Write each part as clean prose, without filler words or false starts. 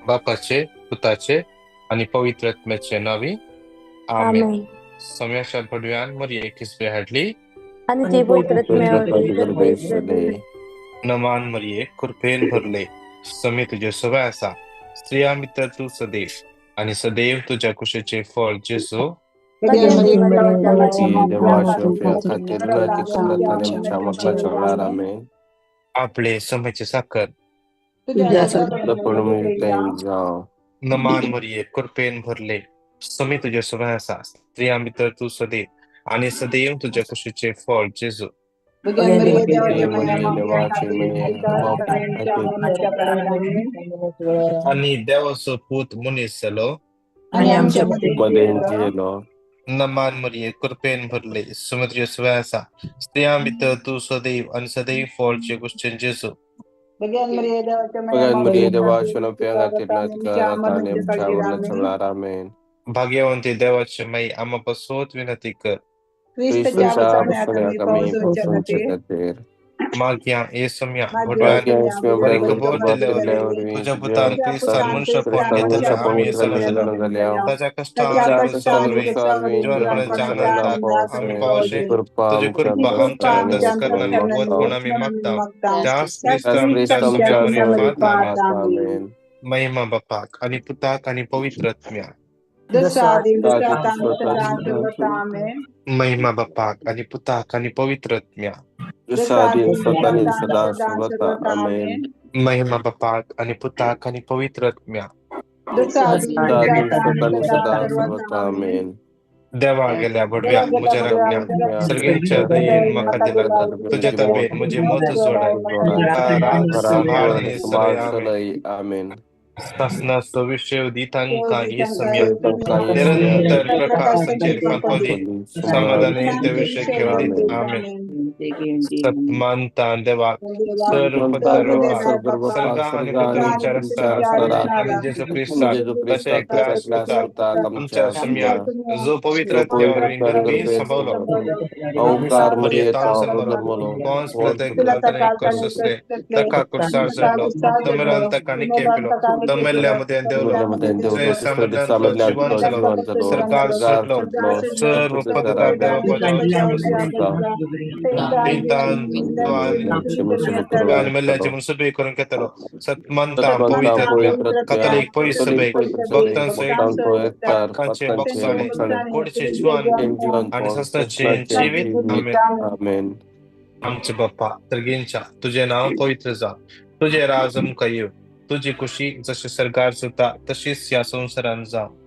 बापाचे, पुताचे आनी पवित्र आत्म्याचे नांवी, आमेन. सम्याच्या भडव्यान मरिये किसबे हाडली आनी ती पवित्र आत्म्या. नमान मरिये, कृपेन भरले, समी तुजे सवय आसा, स्त्रिया भितर तूं सदैव आनी सदैव तुज्या कुशीचें फळ जेजू. आपले समेचे साखर. नमान मरिये, कृपेन भरले, समी तुजे सवय आसा, स्त्रिया भितर तूं सदैव आनी सदैव तुज्या कुशीचें फळ जेजू. आनी देवाचो पूत मनीस जालो नमान मरिये, कृपेन भरले, समुद्र सवय आसा, स्त्रियां भितर तूं सदैव आनी सदैव फळ जे कुशीचें जेजू. भाग्यवंती देवाचे माई, आमा पासत विनंती कर. मागया येसम्या भटव्यान बरी खबर दिल्ले वरवीं तुज्या पुतान क्रिस्तान मनशापण घेतलें आमी जाणा ताच्या कश्टां वरवीं जिवनपणाच्या आनंदाक आमी पावशे. तुजी कृपा आमच्या अंतस्करणांनी वत म्हूण आमी मागता, त्याच क्रिस्तान आमच्या मारिफात. आमेन. महिमा बापाक आनी पुताक आनी पवित्र आत्म्याक. महिमा बापाक आनी पुताक आनी पवित्र आत्म्याक. महिमा बापाक आनी पुताक आनी पवित्र आत्म्याक. देवा गेल्या भडव्या म्हज्या राखण्या, सर्गेच्या दयेन म्हाका दिला तुज्या तबेन म्हजी मत जोडाय, राख सांबाळ आनी सलय. आमेन. सासणाचो विशय दी तांकां येसम्या, निरंतर प्रकाशाचेर फांकोदी, समाधानान ते विशय घेवं दी. आमेन. सत्मानता देवाक सर्व सर्गा आनी पृथ्वीच्या रस्त्यार आनी जेजू क्रिस्ताक ताच्या एकल्याच पुताक आमच्या सम्या, जो पवित्र आत्म्या वरवीं गर्भीत सभवलो, मरिये सभवलो, पोंस पिलाताक कसले ताका कुर्सार चडलो, तमेरान ताका निके पिलो, तमेल्ल्या मदें देवलो, सामर्थ्यांतलो जिवन जालो, सरकार सुटलो, सर्व पदकार देवा मेल्ल्याचे म्हूण सुबे करून घेतलो. सतमंता पवित्र कातोलीक पवित्र सभेक, भक्तांचे पातकांचे बक्षाणे, कोडचे जीवन आनी सासणाचें जिवीत. आमेन. आमचे बाप्पा सर्गेंच्या, तुजें नांव पवित्र जावं, तुजें राज आमकां येवं, तुजी खुशी जशें सरकार जाता तशीच ह्या संवसारांत जावं.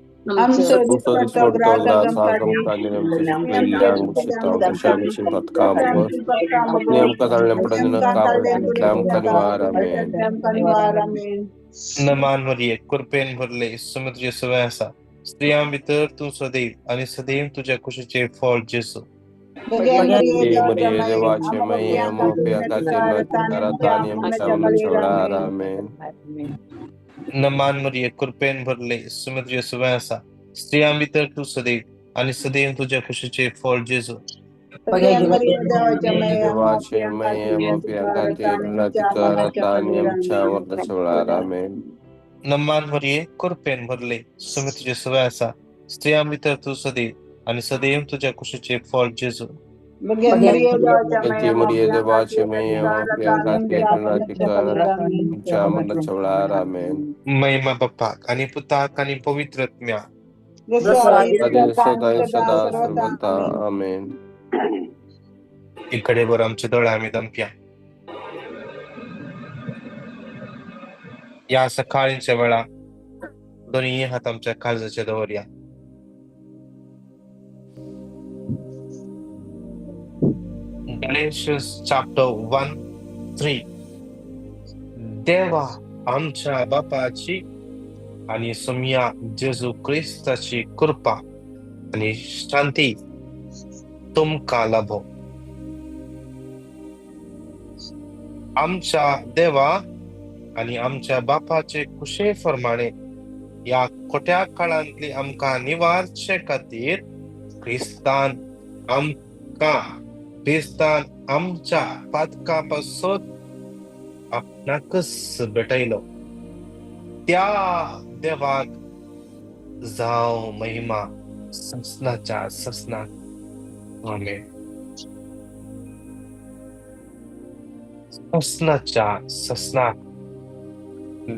नमान मरिये, कृपेन भरले, समुद्र सवय आसा, स्त्रियां भितर तूं सदैव आनी सदैव तुज्या कुशीचें फळ जेजू. नमान मरिये, कृपेन भरले, समुद्र सवय आसा, स्त्रियां भितर तूं सदैव आनी सदैव तुज्या कुशीचें फळ जेजू. नमान मरिये, कृपेन भरले, समुद्र सवय आसा, स्त्रियां भितर तूं सदैव आनी सदैव तुज्या कुशीचें फळ जेजू. महिमा बापाक आनी पुताक आनी पवित्र आत्म्याक. इकडे बर आमचे दोळे आमी दमप्या. ह्या सकाळींच्या वेळा दोन्ही हात आमच्या काळजाचे दवरया. Galatians chapter 1:3. देवा आमच्या बापाची आनी सोमया जेजू क्रिस्ताची कृपा आनी शांती तुमकां लाभो. आमच्या देवा आनी आमच्या बापाचे कुशे प्रमाणे ह्या खोट्या काळांतली आमकां निवारचे खातीर क्रिस्तान आमकां क्रिस्तान आमच्या पातका पासत आपणाकच भेटयलो. त्या देवाक जावं महिमा ससनाच्या ससनाक. आमेन. ससनाच्या ससनाक.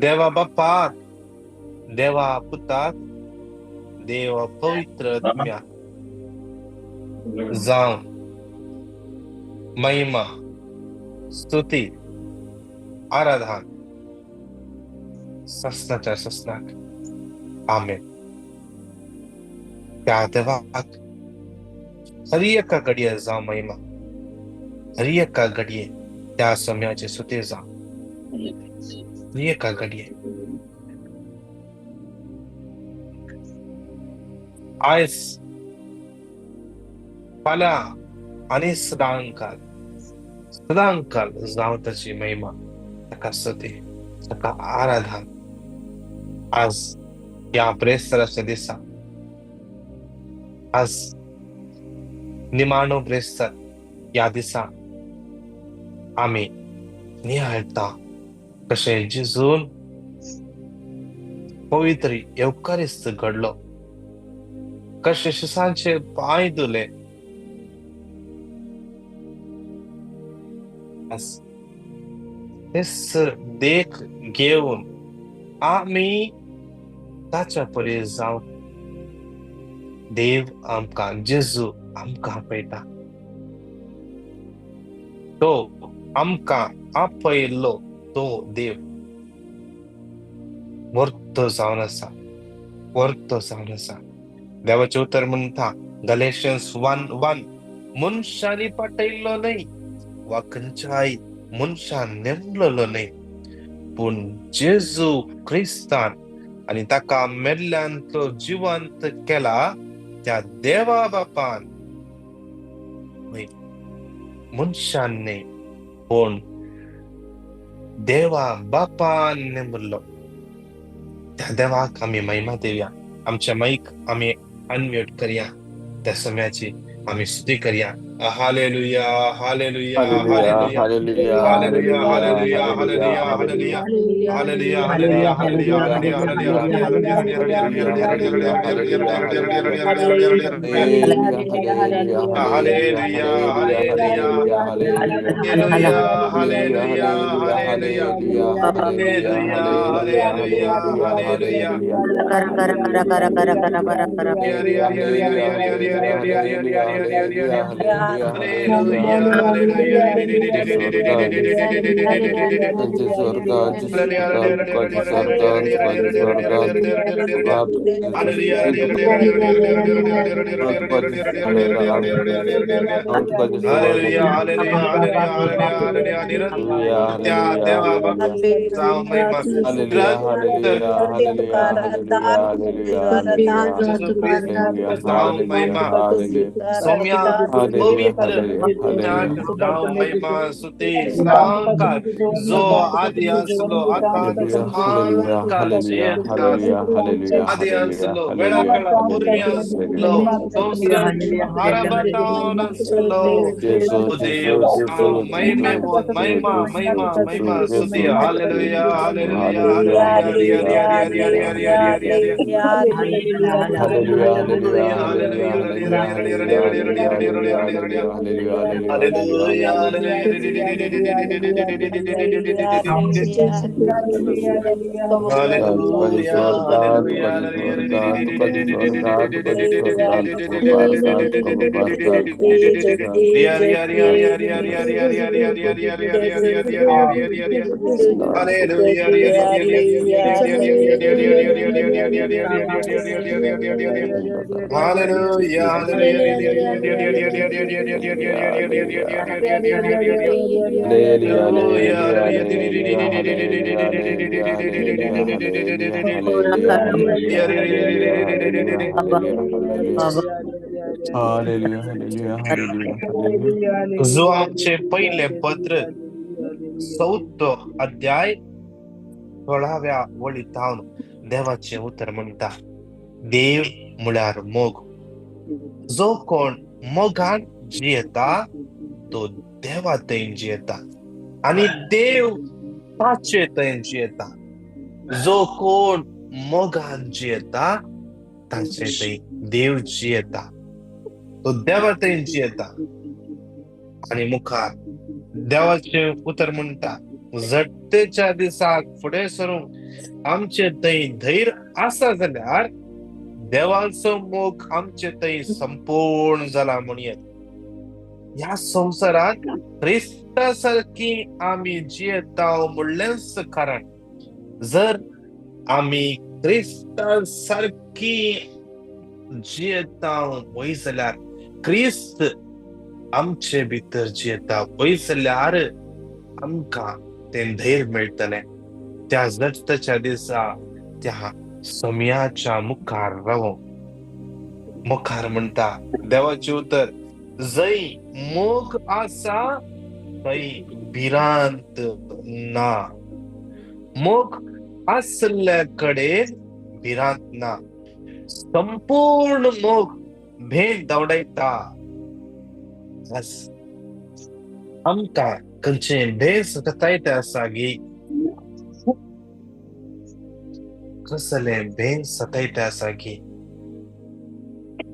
देवा बापाक, देवा पुताक, देवा पवित्र आत्म्याक जावं महिमा, स्तुती, आराधन ससनाच्या ससनाक. आमेन. त्या देवाक हर एका घडये जावं महिमा, हर एका घडये त्या सम्याचे स्तुती जावं, हर एका घडये. आयज फाल्यां आनी सदांकाल सदांकाल जावं ताची महिमा, ताका स्तुती, ताका आराधन. आज ह्या ब्रेस्ताराच्या दिसा, आज निमाणो ब्रेस्तार ह्या दिसा आमी निहाळटा कशें जेजून पवित्र येवकारिस्त घडलो, कशें शिसांचे पांय धुले. तेच देख घेवन आमी ताच्या परी जावं. देव आमकां, जेजू आमकां आपयता, तो आमकां आपयल्लो तो देव वर्तो जावन आसा, वर्तो जावन आसा. देवाचें उतर म्हणटा गलेशियन्स 1:1, मनशांनी पाठयल्लो न्हय वा खंयच्याय मनशान नेमलेलो न्हय, पूण जेजू क्रिस्तान आनी ताका मेल्ल्यान तो जिवंत केला त्या देवा बापान, मनशान न्हय पूण देवा बापान नेमलो. त्या देवाक आमी महिमा दिवया. आमच्या माईक आमी अनम्यूट करया, त्या सम्याची आमी स्तुती करया. Hallelujah, hallelujah, hallelujah, hallelujah, hallelujah, hallelujah, hallelujah, hallelujah, hallelujah, hallelujah, hallelujah, hallelujah, hallelujah, hallelujah, hallelujah. जो आदी आसलो आदी आसलो वेळा पूर्वी आसलो आसलो देव महिमे महिमा महिमा महिमा स्तुती. Hallelujah, hallelujah, hallelujah, जुआचे पहिले पत्र 4 अध्याय 16व्या वळींत देवाचे उतर म्हणटा, देव म्हळ्यार मोग. जो कोण मोगान जियेता तो देवा थंय जियेता आनी देव ताचे थंय जियेता. जो कोण मोगान जियेता ताचे थंय देव जियेता, तो देवा थंय जियेता. आनी मुखार देवाचें उतर म्हणटा, झटतेच्या दिसाक फुडें सरूंक आमचे थंय धैर्य आसा जाल्यार देवाचो मोग आमचे थंय संपूर्ण जाला म्हणयेत. ह्या संवसारांत क्रिस्ता सारकी आमी जियेता म्हणलेंच कारण जर आमी क्रिस्ता सारकी जियेता वय जाल्यार, क्रिस्त आमचे भितर जियेता वय जाल्यार आमकां तें धैर्य मेळटलें. त्या झटच्या दिसा त्या समयाच्या मुखार रावोंक. मुखार म्हणटा देवाचें उतर, जंय मोग आसा थंय भिरांत ना. मोग आसल्या कडेन भिरांत ना. संपूर्ण मोग भेद धांवडायता. आमकां खंयचें भेद सतायता आसा गी, कसलें भेद सतायता आसा की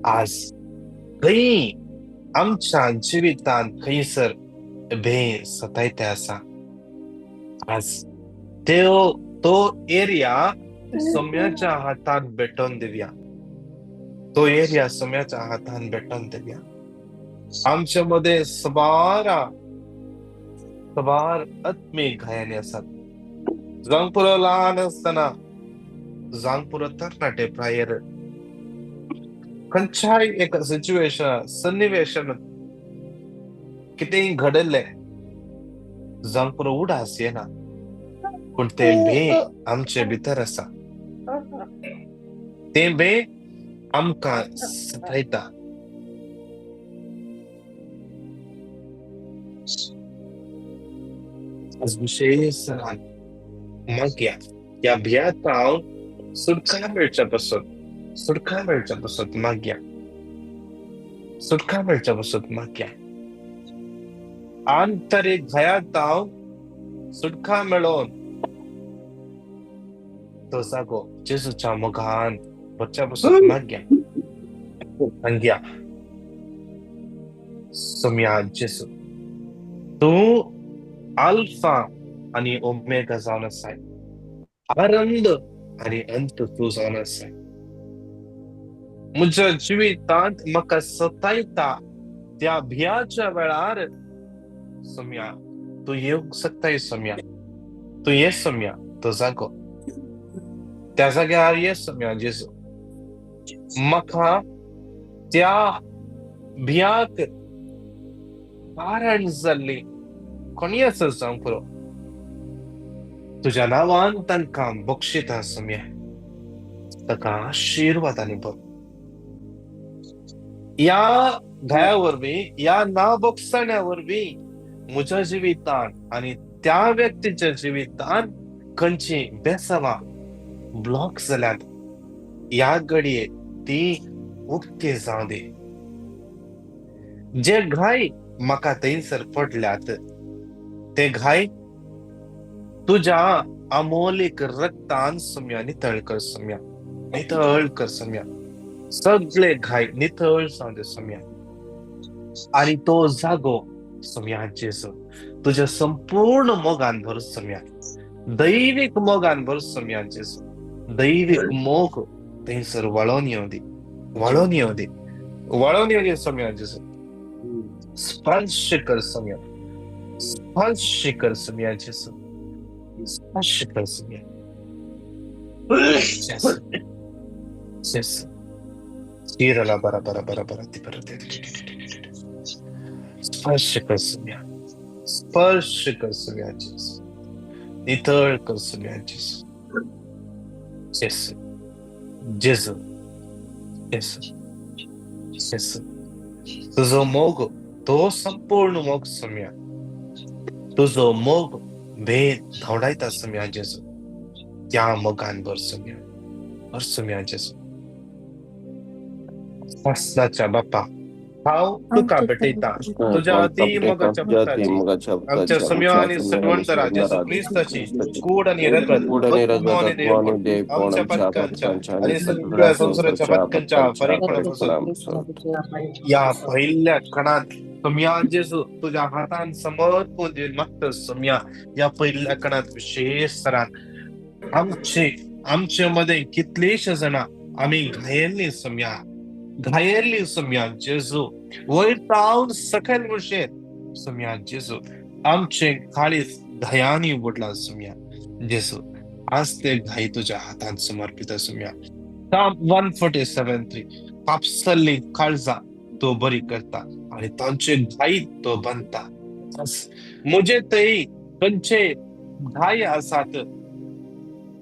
आज खंय आमच्या जिवितांत खंयसर भेद सतायता आसा. आज तो एरिया सम्याच्या हातान भेटोवन दिवया, तो एरिया सम्याच्या हातान भेटोवन दिवया. आमच्या मध्ये सबार आत्मीक घायांनी आसात. जावंक पुरो ल्हान आसतना, जावंक पुरो तरणाटे प्रायर, खंयच्याय एका सिच्युएशन सन्निवेशन कितेंय घडिल्लें जावंक पुरो उडास येना, पूण तें भे आमचे भितर आसा. तें भे आमकां सतायता. आज विशेष मागया ह्या भियातांव सुटका मेळच्या पासत, सुटका मेळच्या पासत मागया, सुटका मेळच्या पासत मागया. आंतरीक भयांतांव सुटका मेळोवन तो जागो जेजूच्या मोगान भरच्या पासत मागया. मागया सोम्या जेजू, तूं अल्फा आनी ओमेगा जावन आसाय, आरंभ आनी अंत तूं जावन आसाय. म्हज्या जिवितांत म्हाका सतायता त्या भियाच्या वेळार सोम्या तूं येवंक शकताय. सोम्या तूं ये, सोम्या तो जागो त्या जाग्यार ये सोम्या जेजू. म्हाका त्या भियाक कारण जाल्ली कोणी आसा जावंक पुरो, तुज्या नांवान तांकां बक्षिता सोम्या, ताका आशिर्वाद आनी भर. ह्या घाया वरवीं, ह्या ना बक्षण्या वरवीं म्हज्या जिवितान आनी त्या व्यक्तीच्या जिवितान खंयची बेसवां ब्लॉक जाल्यात, ह्या घडये ती उक्ती जावं दी. जे घाय म्हाका थंयसर पडल्यात ते घाय तुज्या अमोलीक रक्तान सोम्या नितळ कर, सोम्या नितळ कर, सोम्या सगळे घाय नितळ जावं दे सोम्या. आनी तो जागो सोम्या जेजू तुज्या संपूर्ण मोगान भर सोम्या, दैवीक मोगान भर सोम्या जेजू. दैवीक मोग थंयसर वळोवन येवं दी, वळोवन येवं दी, वळोवन येवं दी सोम्या जेजू. स्पर्श कर सोम्या, स्पर्श कर सोम्या जेजू, स्पर्श कर सोम्या जेजू. जेजू चिरला बरा बरा बरा बरा ती बरा स्पर्श कर सोम्या, स्पर्श कर सोम्या जेजू, नितळ कर सोम्या जेजू. जेजू जेजू जेजू जेजू, तुजो मोग तो संपूर्ण मोग सोम्या, तुजो मोग भेद धांवडायता सोम्या जेजू. त्या मोगान भर सोम्या, भर सोम्या जेजू. फसलाच्या बापा हांव तुका भेटयतां तुज्या अती मोगाच्या पुताची, आमच्या सम्या आनी सटवंतरा जेजू क्रिस्ताची कूड आनी रगत, आत्मो आनी देवपण आमच्या पातकांच्या आनी सगळ्या संवसाराच्या पातकांच्या फारीकपणा पासून या पहिल्या कणात सम्या जेजू तुझ्या हातान समर्पण दिवन मागता सम्या. या पहिल्या कणात विशेष तरान आमचे आमचे मध्ये कितलेशे जाणां आमी घायेल्ली सम्या, घायेल्ली सम्या जेजू, वयर तावन सकयल भशेन सम्या जेजू आमचे काळीज घायांनी बुडला सम्या जेजू. आज ते घाई तुझ्या हातान समर्पित सम्या. Psalm 147:3 कापसल्ली काळजां तो बरी करता आणि तांचे घाई तो बांदता. म्हजे थंय खंयचे घाई आसात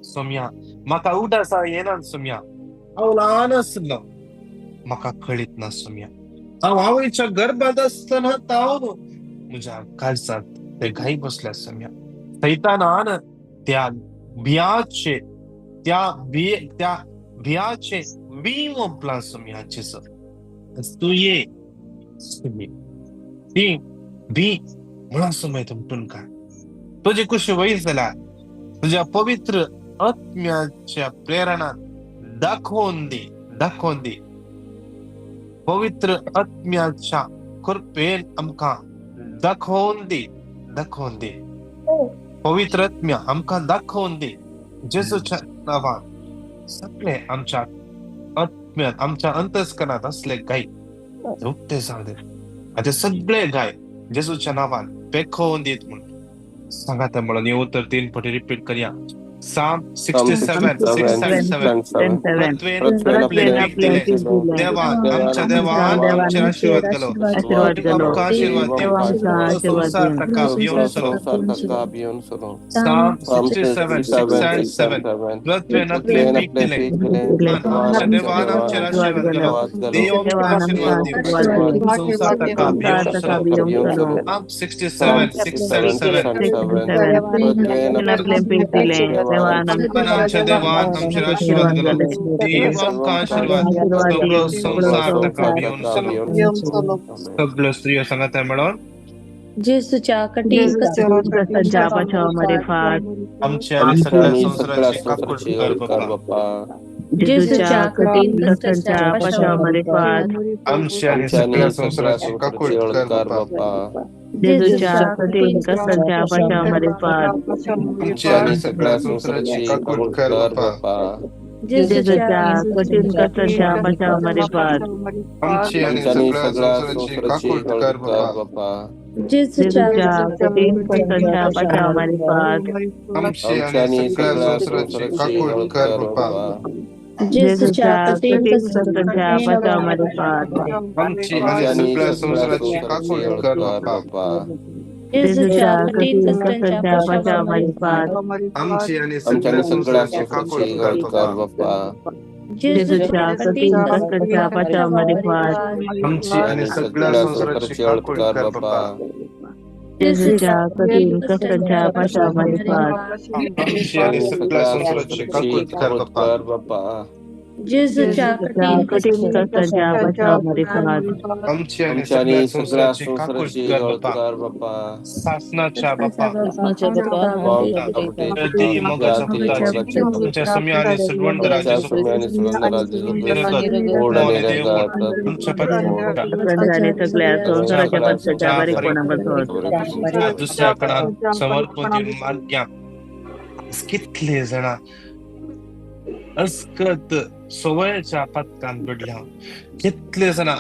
सोम्या, म्हाका उडासा येना सोम्या, हांव ल्हान आसलो म्हाका कळीत ना सोम्या, हांव आवयच्या गर्भात आसतना तावन म्हज्या काळजांत ते घाई बसल्या सोम्या. सैतानान त्या बियाचे त्या बियाचे बी ओंपलां सोम्या जेजू. तूं ये ती बी मुळां समय तुमटून काड, तुजी कुशी वयर जाल्यार तुज्या पवित्र आत्म्याच्या प्रेरणान दाखोवन दी, दाखोवन दी. पवित्र आत्म्याच्या कृपेन आमकां दाखोवन दी, दाखोवन दी. पवित्र आत्म्या आमकां दाखोवन दी जेजूच्या नांवान सगळे आमच्या आत्म्यात आमच्या अंतस्करणात असले गाय उक्ते जावं दे. आनी ते सगळे गाय जेजूच्या नांवान पेखोवन दीत म्हणून सांगाता. म्हणून हे उतर 3 फावटी रिपीट करया. Psalm 67, 6 and 7. पृथ्वेन आपलें पीक दिलें, देवान आमच्या देवान आमचेर आशिर्वाद केलो, आमकां आशिर्वाद दिवन संवसार ताका भियोवन सलो. Psalm 67, 6 and 7. पृथ्वेन आपलें पीक दिलें, आमच्या देवान आमचेर आशिर्वाद केलो, देव आमकां आशिर्वाद दिवन संवसार ताका भियोवन सलो. Psalm 67, 6 and 7. आमच्या देवान आमचेर आशिर्वाद केलो, देव आमकां आशिर्वाद सगळो संवसार ताका भियोवन सलो. सगळ्यो स्त्रियो सांगाता मेळोन जेजूच्या कठीण कष्टांच्या मारिफात आमच्या आनी सगळ्या संवसाराची काकूट कर बाप्पा. जेजूच्या कठीण कष्टांच्या मारिफात आमच्या आनी सगळ्या संवसाराची काकूट कर बाप्पा. जेजूच्या कठीण कष्टांच्या मारिफात आमच्या आनी सगळ्या संवसाराची काकूट कर बाप्पा. जेजूच्या कठीण कष्टांच्या मारिफात आमची आनी सगळ्या संवसाराची काकूट कर बाप्पा. जेजूच्या कठीण कष्टांच्या मारिफात आमची आनी सगळ्या संवसाराची काकूट कर बाप्पा. जेजूच्या कठीण कष्टांच्या मारिफात आमची आनी सगळ्या संवसाराची काकूट कर बाप्पा. जेजूच्या कठीण कष्टांच्या मारिफात आमची आनी सगळ्या संवसाराची काकूट कर बाप्पा. जेजूच्या कठीण कष्टांच्या मारिफात आमची आनी सगळ्या संवसाराची काकूट कर बाप्पा. जेजूच्या कठीण कष्टांच्या मारिफात आमची आनी सगळ्या संवसाराची काकूट कर बाप्पा. जेजूच्या कठीण कष्टांच्या मारिफात आमची आनी सगळ्या संवसाराची काकूट कर बाप्पा. सासनाच्या बाप्पा अती मोगाच्या पुताची तुमच्या सम्या आनी सडवंतरा जेजू तुमच्या सगळ्या दुसऱ्या कणात समर्पण दिवन माग्या. कितले जाणां अस्कत सवयेच्या पातकान पडल्या, कितले जाणां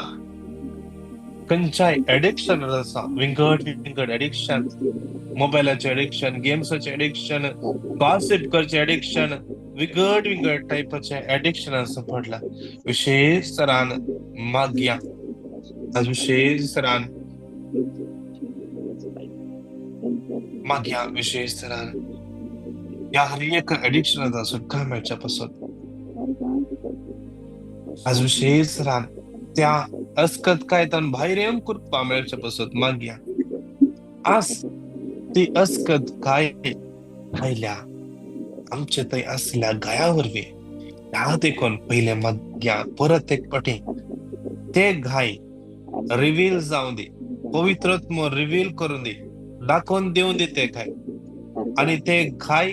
खंयच्याय एडिक्शन आसा, विंगड विंगड एडिक्शन, मोबायलाचें एडिक्शन, गेम्साचें एडिक्शन, गॉसिप करचें एडिक्शन, विंगड विंगड टायपाचें एडिक्शन आसा पडला. विशेष तरान मागया, विशेष तरान मागया, विशेष तरान ह्या हर एक एडिक्शनाचा सुटका मेळच्या पासून आज विशेष तरान त्या अस्कत कायतान भायर येवन कृपा मेळच्या पासून मागया. आज ती अस्कत काय आयल्या आमचे थंय आसल्या गाया वरवीं ह्या देखून पयले मागया परत एक फावटी ते गाय रिव्हील जावं दी, पवित्र आत्मो रिव्हील करून दी, दाखोवन दिवन दी ते घाय. आनी ते घाय,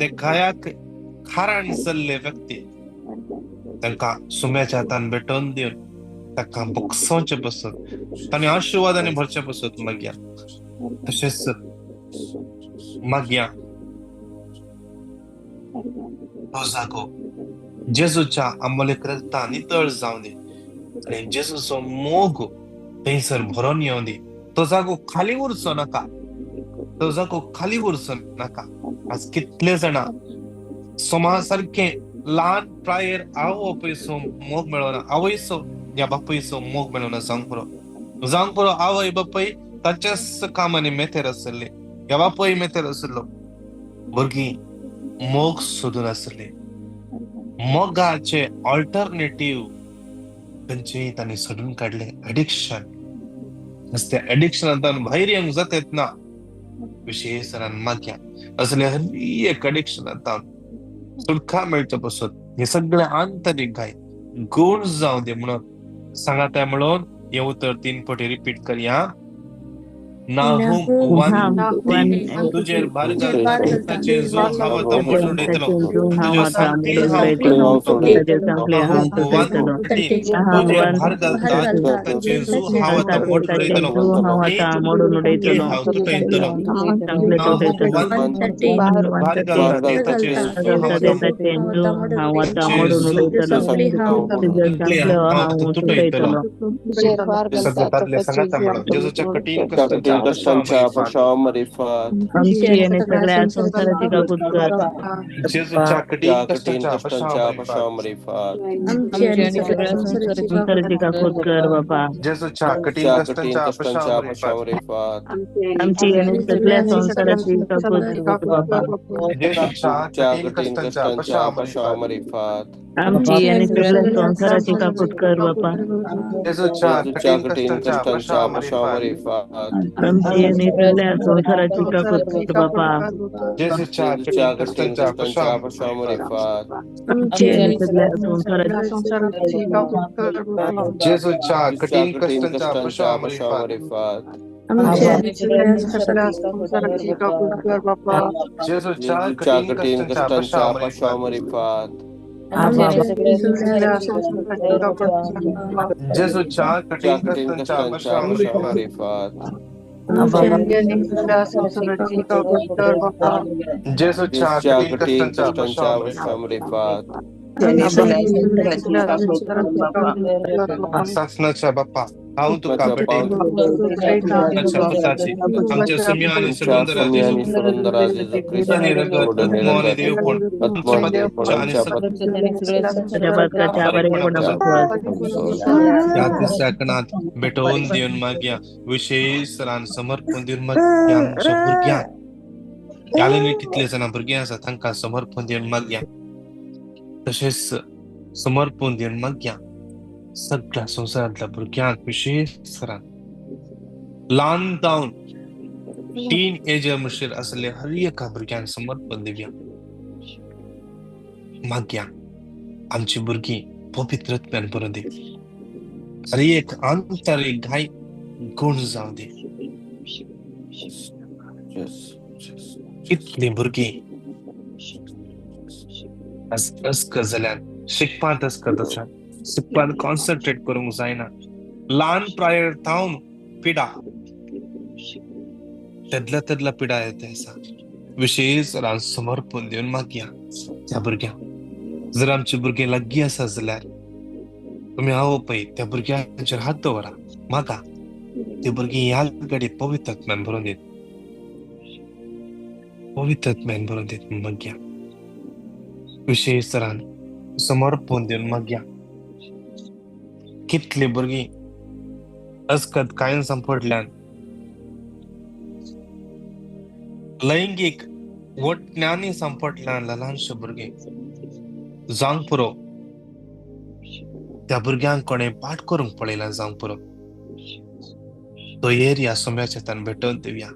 ते घायाक खारण जाल्ले व्यक्ती तांकां सुम्याच्या हातान भेटोवन दिवन ताका बगसोवचे पसत, तांणी आशिर्वादांनी भरचे पसत मागया. तशेंच मागया तो जागो जेजूच्या आमोलेक रगतान नितळ जावं दी आनी जेजूचो मोग थंयसर भरोन येवं दी. तो जागो खाली उरचो नाका, तो जागो खाली उरचो नाका. आज कितले जाणां सोमा सारकें ल्हान प्रायेर आवय बापायचो मोग मेळना, आवयचो या बापायचो मोग मेळना. जावंक पुरो, जावंक पुरो आवय बापाय तांच्याच कामांनी मेतेर आसले, ह्या बापाय मेतेर आसलो, भुरगीं मोग सोदून आसले. मोगाचे ऑल्टरनेटीव खंयचेय तांणी सोदून काडले, एडिक्शन. त्या एडिक्शनांतल्यान भायर येवंक जाता ना, विशेश मागया असले हर एक एडिक्शनांतल्यान सुटका मेळचे पसत हे सगळे आंतरीक घाय गुण जावं दे म्हणून सांगाता. म्हणून हे उतर 3 पटी रिपीट करया. नाहूम 1:3, तुजेर भार घालता ताचें जो हांव आतां मोडून उडयतलो, तुज्यो सांगली हांव नाहूम 1:3, तुजेर भार घालता ताचें जो हांव आतां मोडून उडयतलो, हांव तुटयतलो. नाहूम 1:3, भार घालता ताचें जो हांव आतां हांव तुटयतलो. सगळ्या दादले सांगाता म्हणून जेजूच्या कठीण कश्टांच्या आमची आणि सगळ्या संसाराची काकूत कर. जेजूच्या कठीण कश्टांच्या आमची आणि सगळ्या संसाराची काकूत कर बाबा. जेजूच्या कठीण कश्टांच्या आमची आणि सगळ्या संसाराची काकूत कर बाबा. जेजूच्या कठीण कश्टांच्या आमची आणि सगळ्या संसाराची काकूत कर बाबा. जेजूच्या कठीण कश्टांच्या आमची आणि सगळ्या संसाराची काकूत कर बाबा. जेजूच्या कठीण कश्टांच्या आमची आणि सगळ्या संसाराची जेजूच्या कठीण कश्टांच्या आमची आणि सगळ्या संसाराची जेजूच्या कठीण कश्टांच्या जेजूच्या कठीण कश्टांच्या जेजूच्या कठीण कश्टांच्या सासनाच्या बाप्पा हांव तुका भेटयतां पुताची आमच्या सुम्या आनी सुगंधराज आनी रगत आत्मो आनी देवपण आमच्या आनी ह्या तिसऱ्या कणांत भेटोवन दिवन मागया. विशेष रान समर्पण दिवन मागया आमच्या भुरग्यांक. ह्या कितले जाणां भुरगीं आसा तांकां समर्पण दिवन मागया. तशेंच समर्पण दिवन मागया सगळ्या संवसारांतल्या भुरग्यांक, विशेष सरान ल्हान जावन टीन एजर मुशीर आसले हर एका भुरग्यांक समर्पण दिवया. मागया आमची भुरगीं पवित्र आत्म्यान भरून दी, हर एक आंतरीक घाय गुण जावं दी. कितलीं भुरगीं अस्कर जाल्यान शिकपांत अस्कर आसा, शिकपांत कॉन्सन्ट्रेट करूंक जायना, ल्हान प्रायर थावन पिडा तेदल्या तेदल्या पिडा येता आसा. विशेष रान समर्पण दिवन मागया त्या भुरग्यांक. जर आमची भुरगीं लागीं आसा जाल्यार तुमी आवय पळय त्या भुरग्यांचेर हात दवरा, मागा ती भुरगीं ह्या घडी पवित्र आत्म्यान भरून दीत, पवित्र आत्म्यान भरून दीत मागया. विशेष तरान समर्पण दिवन मागया. कितली भुरगीं अस्कत कांय सांपडल्यान लैंगीक वटण्यांनी सांपडल्यान ल्हानशे भुरगीं जावंक पुरो त्या भुरग्यांक कोणें पाठ करूंक पळयला जावंक पुरो तो एरिया सोम्याच्या तान भेटोवन दिवया.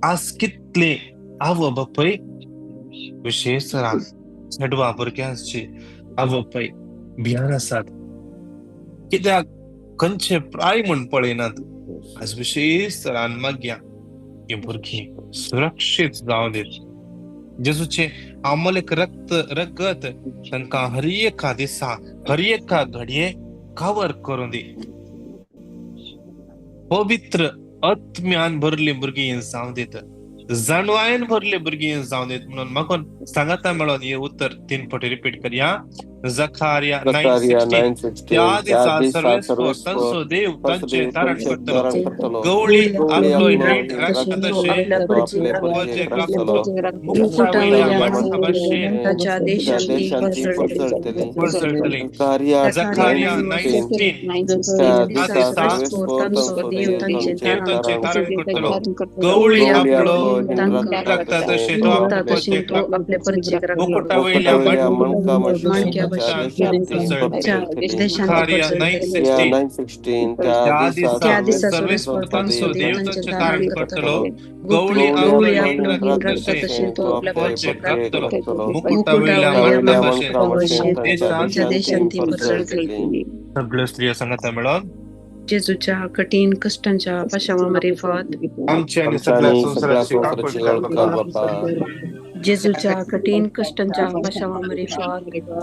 आज कितले आवय बापूय विशेष तरान चेडवां भुरग्यांची आवय बापूय भियान आसात, कित्याक खंयचे प्राय म्हूण पळयनात. आज विशेष तरान मागया ही भुरगीं सुरक्षीत जावं दीत. जेजूचे अमोलक रक्त रगत तांकां हर एका दिसा हर एका घडये कवर करूं दी. पवित्र आत्म्यान भरली भुरगीं जावं दीत, जाणवायन भरले भुरगीं जावं दीत म्हणून मागून सांगाता मेळोन हे उत्तर 3 फावटी रिपीट करया. जखारिया 9:16 त्या दिसा सर्वेस्पर तांचो देव तांचे तारण करतलो, गवळी आपलो हीण राखता तशें परजेक राखतलो, मुकुटा वयल्या माणसा भाशेन पसरतली. जखारिया 9:16 त्या दिसा देव तांचे तारण करतलो, गवळी आपलो राखता तशें तो आपले परजेक राखतलो, मुकुटा वयल्या माणसा. जखारिया 9:16 त्या दिसा सर्वेस्पर तांचो देव तांचे तारण करतलो, गवळी आपलो हीण राखता तशें तो आपल्या परजेक राखतलो, मुकुटा वयल्या माणसा भाशेन देशांत पसरतली. सगळ्यो स्त्रियो सांगाता मेळोन जेजूच्या कठीण कष्टांच्या पाशावा मारिफत आमची आनी सगळ्या संवसाराची काकूट कर बापा. जेजूच्या कठीण कष्टांच्या पाशावा मारिफत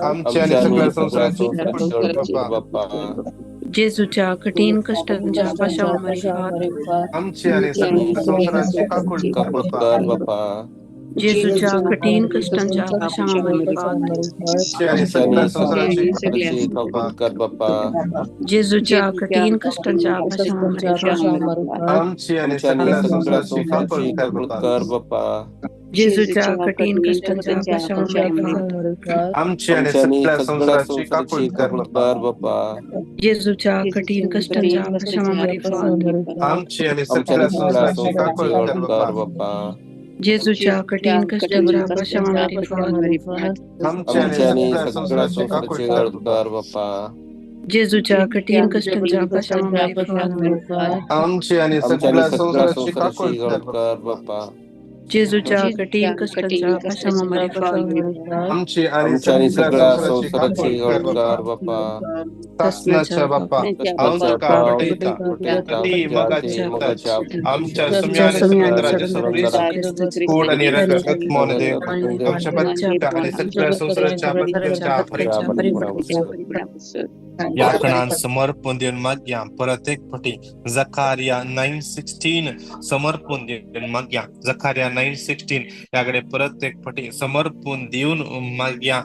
आमची आनी सगळ्या संवसाराची काकूट कर बापा. जेजूच्या कठीण कष्टांच्या पाशावा मारिफत आमची आनी सगळ्या संवसाराची काकूट कर बापा. जेजूच्या कठीण कष्टांच्या पाशावा मारिफत आमची आनी सगळ्या संवसाराची काकूट कर बापा. जेजूच्या कठीण कष्टांच्या पाशावा मारिफत आमची आनी सगळ्या संवसाराची काकूट कर बापा. जेजूच्या कठीण कष्टांच्या पाशावा मारिफत आमची आनी सगळ्या संवसाराची काकूट कर बापा. जेजूच्या कठीण कष्टांच्या पाशावा मारिफत आमची आनी सगळ्या संवसाराची काकूट कर बापा. जेजूच्या कठीण कष्टांच्या पाशावा मारिफत आमची आनी सगळ्या संवसाराची काकूट कर बापा. जेजूच्या कठीण कष्टांच्या पाशावा मारिफत आमची आनी सगळ्या संवसाराची काकूट कर बापा. जेजूच्या कठीण कष्टांच्या पाशावा मारिफत आमची आनी सगळ्या संवसाराची काकूट कर बापा. सासनाच्या बापा हांव तुका भेटयता ती मोगाची आमच्या सुम्या आनी समुद्रा जेजू क्रिस्त कोड आनी रगत मोन देव आमच्या पत्त्या आनी सगळ्या संवसाराच्या पत्त्याच्या परिपूर्ण ह्या खणान समर्पण दिवन मागया. परत एक फावटी जखारिया 9:16 समर्पण दिवन मागया. जखारिया 9:16 ह्या कडेन परत एक फावटी समर्पण दिवन मागया.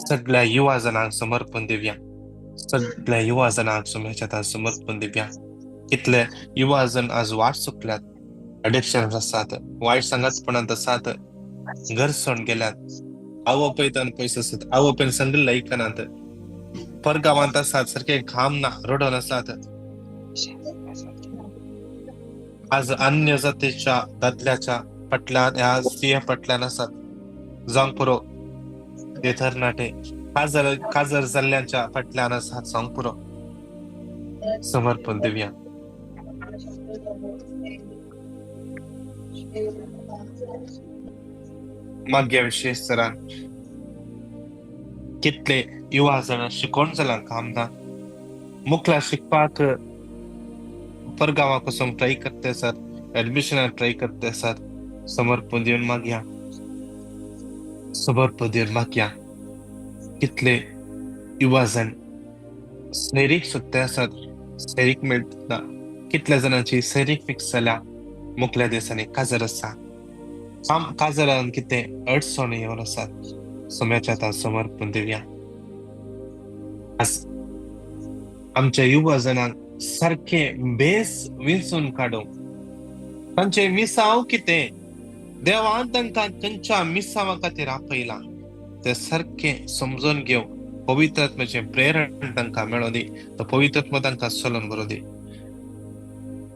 सगळ्या युवा जणांक समर्पण दिवया. सगळ्या युवा जणांक सुम्याच्या हातान समर्पण दिवया. कितले युवा जण आज वाट चुकल्यात, एडिक्शन आसात, वायट सांगातपणांत आसात, घर सोडून गेल्यात, आवय पयस आसात, आवय सांगिल्लें आयकनात, परगावांत आसात, सारखे घाम ना रडोन आसात. आज अन्य जातीच्या दादल्याच्या फाटल्यान ह्या स्त्रिया फाटल्यान आसात. जावंक पुरो ते तरणाटे काजर काजर जाल्ल्यांच्या फाटल्यान आसात. जावंक पुरो. समर्पण दिवया. मागया विशेष सरान कितले युवा जाण शिकोण जालां काम ना, मुखला शिकपाक परगांवाक वचूंक ट्राय करते आसात, एडमिशनाक ट्राय करते आसात. समर्पण दिवन मागया. समर्पण दिवन मागया. कितले युवा जाण सैरीक सोदते आसात, सैरीक मेळना. कितल्या जाणांची सैरीक फिक्स जाल्या मुखल्या दिसांनी काजर आसा, काजरान कितें अडचण येवन आसात. सुम्याच्या हातान समर्पण दिवया. आज आमच्या युवा जणांक सारखे बेस विंचून काडूंक तांचे मिसांव कितें देवान तांकां खंयच्या मिसांवा खातीर आपयलां ते सारकें समजून घेवंक पवित्र आत्म्याचें प्रेरण तांकां मेळों दी. तो पवित्र आत्मा तांकां चलोवन बरोवं दी.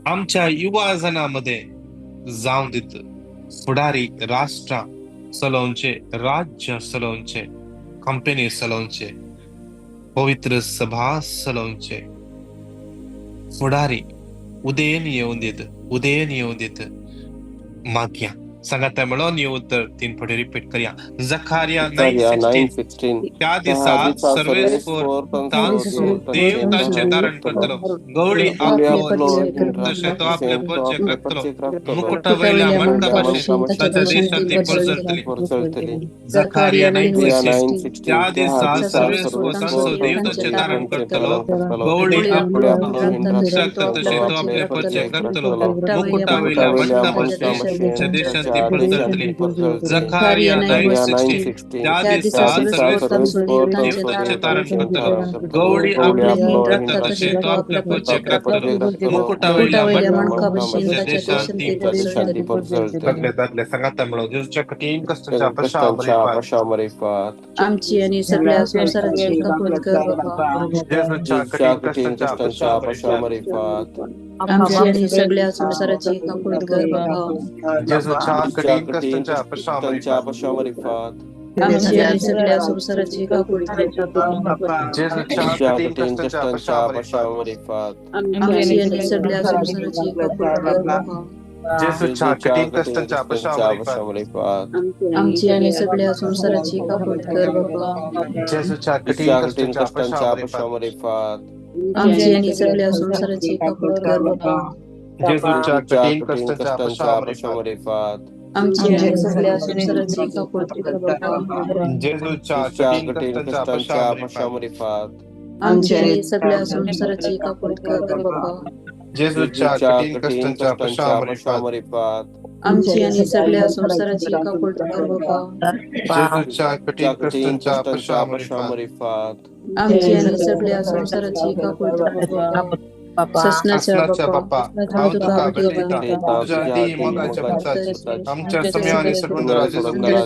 आमच्या युवा जणां मदें जावं दीत फुडारी राष्ट्रां चलोवचे, राज्य चलोवचे, कंपनी चलोवचे, पवित्र सभा चलोवचे फुडारी उदयन येवन दीत, उदयन येवन दीत. मागया सांगाता म्हणून हे उत्तर 3 फावटी रिपीट करया. जखारिया 9:16 त्या दिसा सर्वेस्पोर तांचो देव तांचें तारण करतलो, गवळी आपलो तशें तो आपले परचेक राखतलो, मुकुटा वयल्या मणका भाशेन ताच्या देशांत ती परजळटली. जखारिया 9:16 त्या दिसा सर्वेस्पोर तांचो देव तांचें तारण करतलो, गवळी आपलो राखता तशें तो आपले परचेक राखतलो, मुकुटा वयल्या मणका भाशेन ताच्या देशांत ती परजळटली. जखारिया 9:16 त्या दिसा सर्वेस्पोर देव तांचें तारण करतलो, गवळी आपलो राखता तशें तो आपल्या परचेक राखतलो, मुकुटा वयल्या मणका भाशेन ताच्या देशांत ती परजळटली. सगळे दादले सांगाता म्हणून जेजूच्या कठीण कश्टांच्या पश्चात आमची आणि सगळ्या संसाराची काकूत कर बाबा. जेजूच्या कठीण कश्टांच्या पश्चात आमची आणि सगळ्या संसाराची काकूत कर बाबा. जेजूच्या कठीण कश्टांच्या पश्चात आमची आणि सगळ्या संसाराची काकूत कर बाबा. जेजूच्या कठीण कश्टांच्या पश्चात आमची आणि सगळ्या संसाराची काकूत कर बाबा. जेजूच्या कठीण कश्टांच्या पश्चात आमची आणि सगळ्या संसाराची काकूत कर बाबा. जेजूच्या कठीण कश्टांच्या पश्चात आमची आणि सगळ्या संसाराची काकूत कर बाबा. जेजूच्या कठीण कश्टांच्या पश्चात आमची आणि सगळ्या संसाराची काकूत कर बाबा. जेजूच्या कठीण कश्टांच्या पश्चात आमची आणि सगळ्या संसाराची काकूत कर बाबा. जेजूच्या कठीण कश्टांच्या पश्चात आमची आणि सगळ्या संसाराची काकूत कर बाबा. जेजूच्या कठीण कश्टांच्या पश्चात आमची आणि सगळ्या संसाराची काकूत कर बाबा. ससनाच्या बाप्पा, हांव तुका भेटयता, तुज्या ती मोगाच्या पुताची, आमच्या सम्या आनी सगुंदरा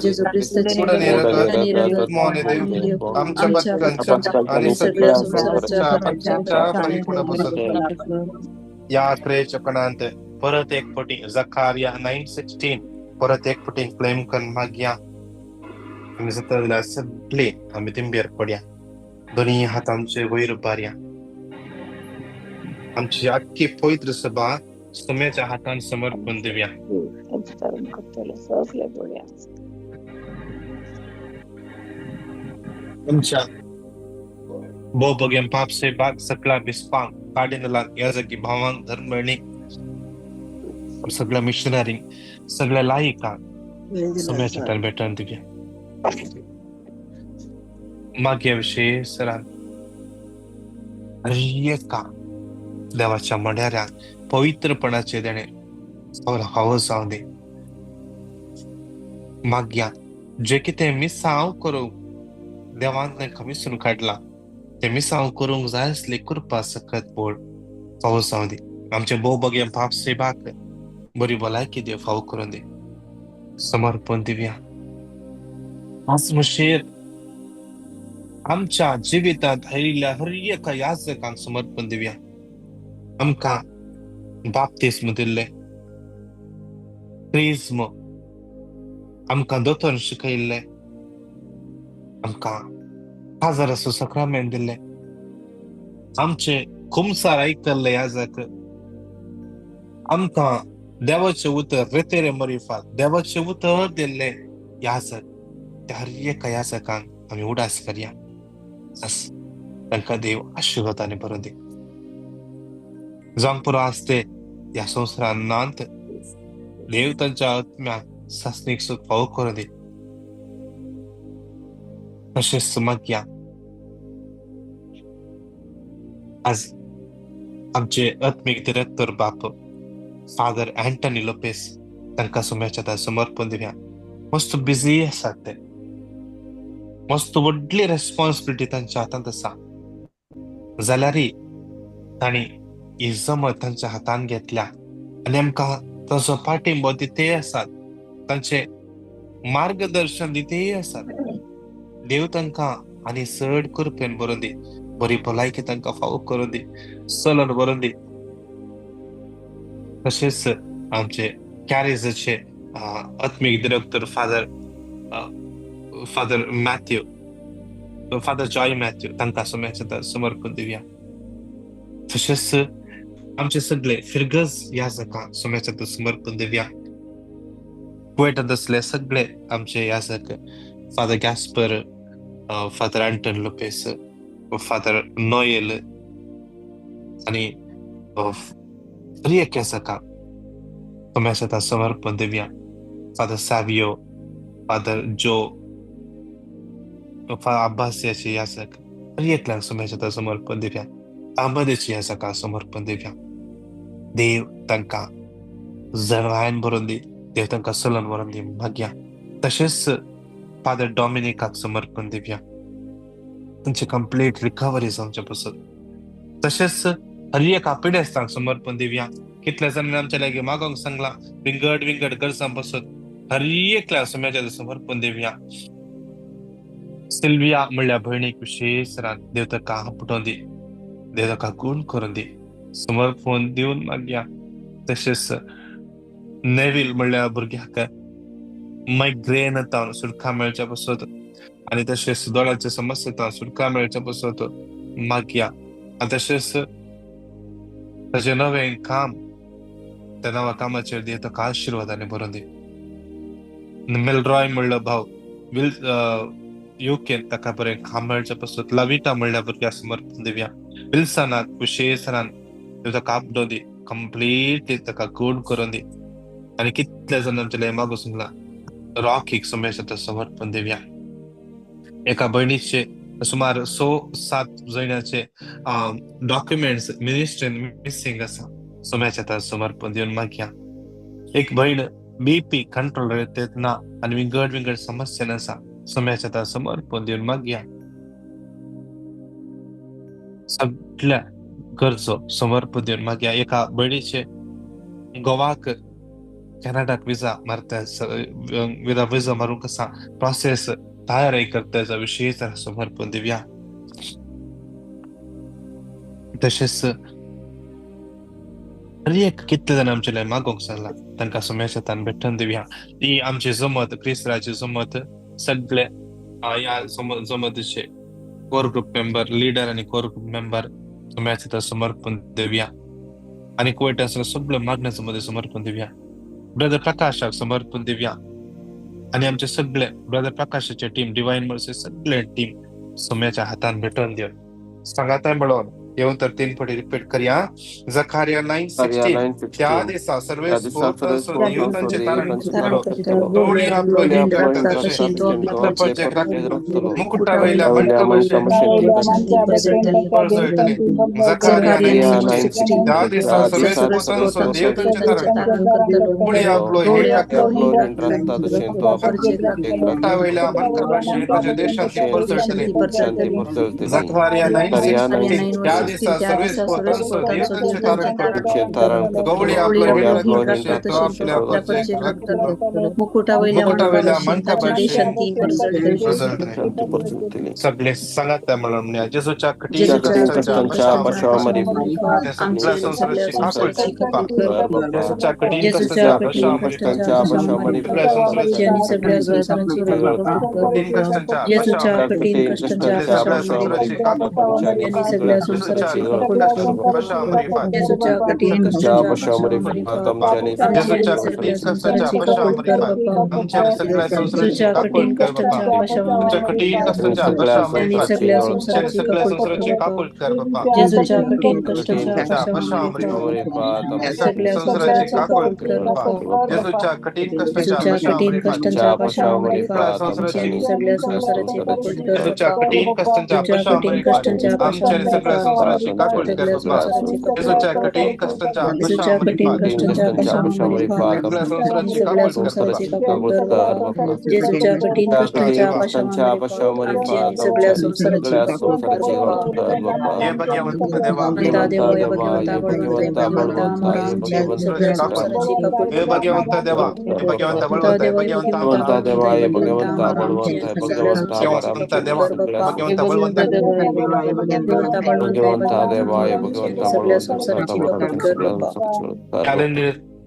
जेजू क्रिस्ताची आत्मो आनी देव आमच्या पातकांच्या आनी सगळ्या संसाराच्या पातकांच्या परिपूर्ण बसत. या क्रेच्या कणांत परत एक फावटी जखारिया 9:16 परत एक फावटी क्लेम करून मागया. आमी जाता जाल्यार सगळे आमी तिंबेर पडया, दोनी हात आमचे वयर उबारया, आमची आख्खी पवित्र सभा सम्याच्या हातान समर्पण दिवया. आमच्या भोवभोग्यां पाप सेबाक सगळ्या बिस्पांक, कार्डिनलांक, याजकी भावांक, धर्मभयणीक, सगळ्या मिशनरींक, सगळ्या लायकांक सम्याच्या हातान भेटण दिवया. मागया विशय सरान हर एका देवाच्या मड्याऱ्याक पवित्रपणाचे देणे फावो जावं दी. मागया जे कितें मिसांव करूंक देवान तांकां मिसून काडला ते मिसांव करूंक जाय आसली कृपा सकत बोड फावो जावं दी. आमचे भोवभोग्यां पाप सेबाक बरी भलायकी देव फावो करून दी. समर्पण दिवया. आज मुशीर आमच्या जिवितांत आयिल्ल्या हर एका याजकांक समर्पण दिवया. आमकां बाप्तिस्म दिल्ले, क्रिज्म आमकां दोतोर शिकयल्ले, आमकां काजाराचो साक्रामेंत दिल्ले, आमचे कुमसार आयकल्ले याजक, आमकां देवाचें उतर रेतेरे मरिफात देवाचें उतर दिल्ले याजक, त्या हर एका याजकांक आमी उडास करया. तांकां देव आशिर्वाद आनी बरो दी. जावंक पुरो आसते ह्या संवसारांत देव तांच्या आत्म्याक सासणीक सूख फावो करूं दी. तशेंच मागया आज आमचे आत्मीक डिरेक्टर बाप फादर अँटनी लोपेस तांकां सुम्याच्या समर्पण दिवया. मस्त बिझी आसात ते, मस्त व्हडली रेस्पॉन्सिबिलिटी तांच्या हातांत आसा, जाल्यारय तांणी ही जमत तांच्या हातान घेतल्या आनी आमकां तांचो पाठिंबो दितेय आसात, तांचे मार्गदर्शन दितेय आसात. देव तांकां आनी चड कृपेन बरोवन दी, बरी भलायकी तांकां फावो करून दी, चलन बरोवन दी. तशेंच आमचे कॅरेजाचे आत्मीक director father father Matthew, father Joy Matthew तांकां सुम्याच्या समर्पण दिवया. तशेंच आमचे सगळे फिरगज ह्या जाका सुम्याच्या समर्पण दिवया. कुवेटांत आसले सगळे आमचे याजक father Gaspar, father Anton Lopez, father Noel आनी हर एक याजकांक सोम्याच्या समर्पण दिवया. फादर सावियो, फादर जो, फादर अब्बासियाचे याजक हर एकल्यांक सोम्याच्या समर्पण दिवया. अहमदेचे याजकांक समर्पण दिवया. देव तांकां जरवायन भरून दी, देव तांकां सलन भरून दी मागया. तशेंच फादर डॉमिनिकाक समर्पण दिवया, तांची कंप्लीट रिकवरी जावचे पसत. तशेंच हर एका पिडेस्तांक समर्पण दिवया. कितल्या जाणांनी आमच्या लागीं मागोंक सांगलां विंगड विंगड गरजां पसत हर एकल्या सोम्याच्या समर्पण दिवया. सिल्विया म्हणल्या भयणीक विशेष रान देव ताका आपटोवन दी, देव ताका गूण करून दी, समर्पण दिवन मागया. तशेंच नेवील म्हणल्या भुरग्याक मायग्रेन तावन सुटका मेळच्या पसत आनी तशेंच दोळ्याच्या समस्या तावन सुटका मेळच्या पसत मागया. आनी तशेंच ताचें नवें काम, त्या नव्या कामाचेर देव ताका आशिर्वादांनी भरून दी. मेलरॉय म्हणलो भाव will युकेन ताका बरें काम मेळच्या पसत. लविटा म्हणल्या भुरग्याक समर्पण दिवया. विल्सनाक विशेष देव ताका आपडो दी, कंप्लीटली ताका गूण करून दी. आनी कितले जाण आमच्या मागूं सांगला रॉकीक सोम्याच्या समर्पण दिवया. एका भयणीचे सुमार 6-7 जणांचे डॉक्युमेंट्स मिनिस्ट्रीन मिसिंग आसा, सोम्याच्या समर्पण दिवन मागया. एक भयण बीपी कंट्रोल येत ना आनी विंगड विंगड समस्या आसा, सोम्याच्या समर्पण दिवन मागया. सगळ्या गरजो समर्पण दिवन मागया. एका भयणीचे गोवाक कॅनडाक विजा मारता, विजा मारूंक आसा, प्रोसेस तयारी करता, विशेष समर्पण दिवया. तशेंच हर एक कितले जाण आमचे मागोंक सांगला तांकां सोम्याच्या तान भेटून दिवया. ही आमची जमत क्रिस्ताची जमत सगळे ह्या जमतीचे कोर ग्रुप मेंबर लिडर आनी कोर ग्रुप मेंबर सोम्याच्या समर्पण दिवया. आनी कुवेट आसले सगळे मागण्या मध्ये समर्पण दिवया. ब्रदर प्रकाशाक समर्पण दिवया. आनी आमचे सगळे ब्रदर प्रकाशाचे टीम डिवायन मर्सी सगळे टीम सोम्याच्या हातान भेटून दिवन सांगाताय म्हणून येऊन तर 3 पटी रिपीट करया. जखारिया 9:16 त्या दिसा सर्वे देवतांचे तारण तोडी आपलो हिंड रक्त तशें मुकुटा वयल्या मणका भशेन परजळटले. जखारिया 9:16 त्या दिसा सर्वे स्तोत्रांचो देवतांचे तारण तोडी आपलो हिंड रक्त मुकुटा वयल्या मणका भशेन ताच्या देशांत परजळटले. जखारिया 9:16 त्या दिसा सर्वे स्तोत्रांचो देवतांचे तारण गवळी आपलो हिंड रक्त तशें तो आपल्या मुकुटा वयल्या मणका भशेन परजळटले. सगळे सांगात म्हणून जेजूच्या कठीण कश्टांच्या सगळ्या संसाराची काकूळ जेजूच्या कठीण कश्टांच्या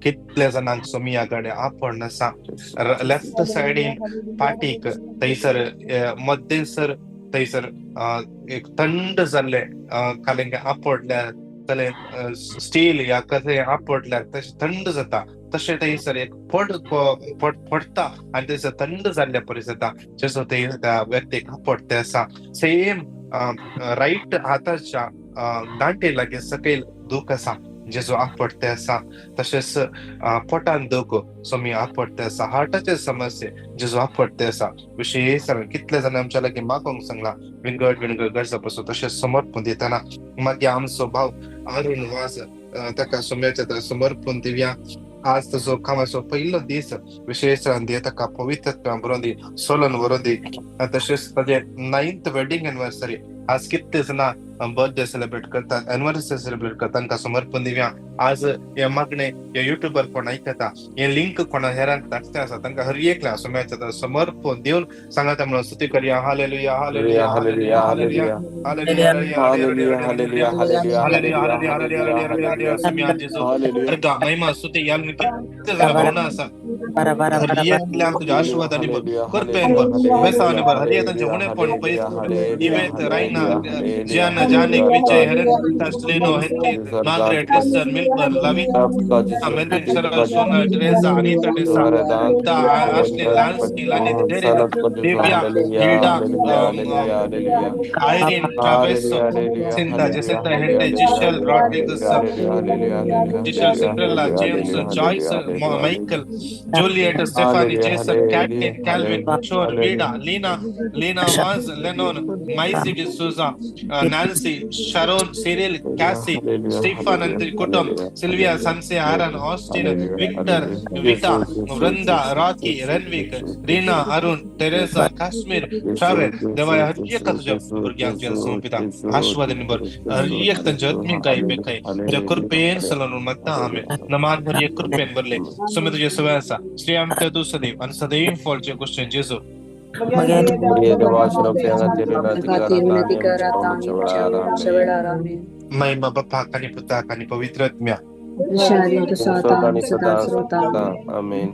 कितल्या जाणांक सोमिया कडेन आपण आसा लेफ्ट सायडीन पाटीक थंयसर मद्देसर थंयसर एक थंड जाल्ले कालिंग आपडल्या तले स्टील या कशें आपटल्यार तशें थंड जाता तशें थंयसर एक पड पडटा आनी थंयसर थंड जाल्ल्या परी जाता जसो थंय त्या व्यक्तीक आपटते आसा. सेम रायट हाताच्या दांटे लागीं सकयल दूख आसा जेजो आपटते आसा. तशेंच पोटान दूख स्वामी आपटते आसा. हार्टाचे समस्ये जेजो आपटते आसा. विशेष कितले जाण आमच्या लागीं मागोंक सांगला विंगड विंगड गरजा पसून तशेंच समर्पण दितना. मागीर आमचो भाव अरुण वास ताका सोम्याच्या समर्पण दिवया. आज ताजो कामाचो पयलो दीस विशेष दी ताका पवित्रत्वान बरोवन दी सोलन बरोवन दी. तशेंच ताजे 9th wedding anniversary आज कितले जाणां बर्थडे सेलिब्रेट करतात एनिवर्सरी सेलिब्रेट करतात तांकां समर्पण दिवया. आज हे मागणे हे युट्यूबर कोण आयकता हे लिंक कोणा हेरांक धाडचे आसा तांकां हर एकल्या सोम्याच्या समर्पण दिवन सांगाता म्हणून स्तुती करया. Hallelujah hallelujah hallelujah hallelujah hallelujah hallelujah hallelujah hallelujah hallelujah hallelujah. Saumya जेजू अर्गा महिमा स्तुती याल कितले जाणां भावना आसा हर एकल्याक तुज्या आशीर्वादांनी भर कृपेन भर बेसावांनी भर हर एक तांचें उणेपण पयस इवेत Raina Gianna Janik Vijay Haren Tashlino Henry Margaret Esther Milburn Lavina Melvin Sharal Sona Teresa Anita Tessa Gupta Ashley Lansky Lanit Derek Divya Hilda Irene Travis Chinta Jacinta Henry Giselle Rodriguez Giselle Cinderella James Joyce Michael Juliet Stephanie Jason Katlin Calvin Kishore Vida Lena Lena Vaz Lennon Maisy D'Souza Nancy Sharon Cyril Cassie Stephen and Kutum Sylvia Sanse Aaron Austin Victor Vita Vrinda Rocky Renwick Reena Arun Teresa Kashmir Travel देवा हर एक तुझ्या भुरग्यांक तुज्या समर्पिता आशीर्वादांनी भर हर एक तांच्या आत्मीक बेकाय तुझ्या कृपेन salon मागता आमेन. नमान हर एक कृपेन भरले सुमे तुझे सवय आसा श्री आमच्या तूं सदैव आनी सदैव फॉलचे क्वेश्चन जेजू महिमा बापाक आनी पुताक आनी पवित्र आत्म्या. आमेन.